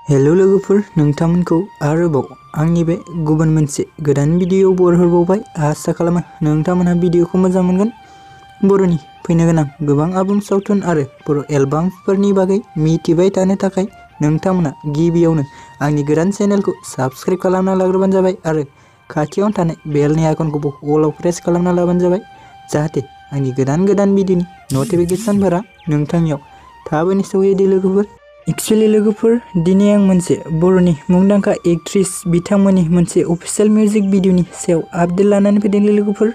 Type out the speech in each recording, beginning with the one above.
Hello लोगोफोर, नोंथांमोनखौ आरोबाव आंनि बे गुबुन मोनसे गोदान भिडिअ बरहरबावबाय। आसा खालामो नोंथांमोनहा भिडिअखौ मोजां मोनगोन। बर'नि फैनो गोनां गोबां आबुं सावथुन आरो बर' एलबामफोरनि बागै मिथिबाय थानो थाखाय नोंथांमोना गिबियावनो आंनि गोदान चेनेलखौ साबस्क्राइब खालामना लाग्रोबानो जाबाय आरो खाथियावनो थानाय बेलनि आइकनखौबो अलाव प्रेस खालामना लाबानो जाबाय, जाहाथे आंनि गोदान भिडिअनि नटिफिकेशनफोरा नोंथांनियाव थाबैनो सहैयो लोगोफोर। एक्चुअली लोगोफोर, दिनै आं मोनसे बर'नि मुंदांखा एक्ट्रेस बिथांमोननि मोनसे अफिशियेल मिउजिक भिडिअनि सायाव आपडेट लानानै फैदों लोगोफोर।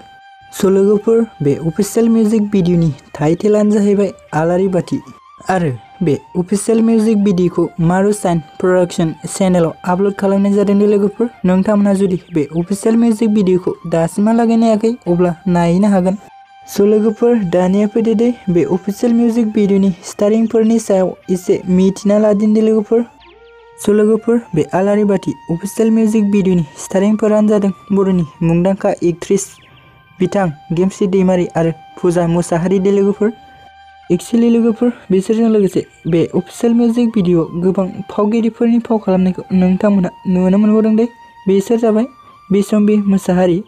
लोगोफोर, बे अफिशियेल मिउजिक भिडिअनि टाइटेलानो जाहैबाय आलारि बाथि आरो बे अफिशियेल मिउजिक भिडिअखौ मारुसाइन प्रडाक्शन चेनेलाव आपल'ड खालामनाय जादों लोगोफोर। नोंथांमोनहा जुदि बे अफिशियेल मिउजिक भिडिअखौ दासिमहालागै नायाखै अब्ला नायनो हागोन। लोगोफोर, दानिया फैदो दे बे अफिशियेल मिउजिक भिडिअनि स्टारिंफोरनि सायाव एसे मिथिना लादिनि लोगोफोर। लोगोफोर, बे आलारि बाथि अफिशियेल मिउजिक भिडिअनि स्टारिंफोरानो जादों बर'नि मुंदांखा एक्ट्रेस बिथां गेमस्रि दैमारी आरो पूजा मुसाहारि लोगोफोर। एक्चुअली लोगोफोर, बिसोरजों लोगोसे बे अफिशियेल मिउजिक भिडिअआव गोबां फावगिरिफोरनि फाव खालामनायखौ नोंथांमोना नुनो मोनबावदों दे। बिसोर जाबाय बिसम्बि मुसाहारि,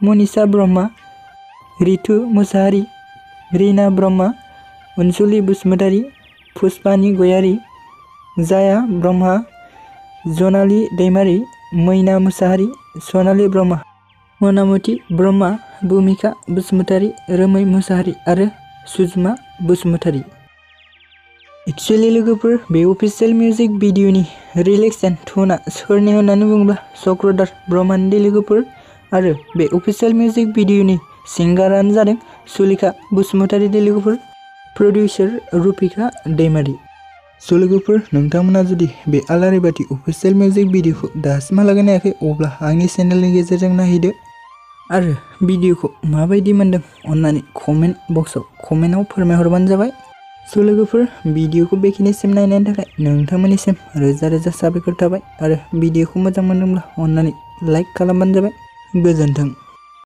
मनिषा ब्रह्मा, रितु मुसाहारि, रिना ब्रह्मा, अनसुलि बसुमतारी, पुष्पानि गयारी, जाया ब्रह्मा, जनालि दैमारी, मैना मुसाहारि, सनालि ब्रह्मा, मनामति ब्रह्मा, भुमिका बसुमतारी, रोमै मुसाहारि आरो सुजुमा बसुमतारी। एक्चुअली लोगोफोर, बे अफिशियेल मिउजिक भिडिअनि रिलेक्सन टुनआ सोरनि होननानै बुङोब्ला चक्रधर ब्रह्मानि लोगोफोर आरो बे अफिशियेल मिउजिक भिडिअनि सिंगारानो जादों सुलेखा बसुमतारी लोगोफोर, प्रडिउसार रुपिका दैमारी। लोगोफोर, नोंथांमोना जुदि बे आलारि बाथि अफिशियेल मिउजिक भिडिअखौ दासिमहालागै नायाखै अब्ला आंनि चेनेलनि गेजेरजों नायहैदो आरो भिडिअखौ माबायदि मोनदों अन्नानै कमेन्ट बक्सआव कमेन्टआव फोरमायहरबानो जाबाय। लोगोफोर, भिडिअखौ बेखिनिसिम नायनायनि थाखाय नोंथांमोननिसिम रोजा रोजा साबायखर थाबाय आरो भिडिअखौ मोजां मोनदोंब्ला अन्नानै लाइक खालामबानो जाबाय। गोजोन्थों।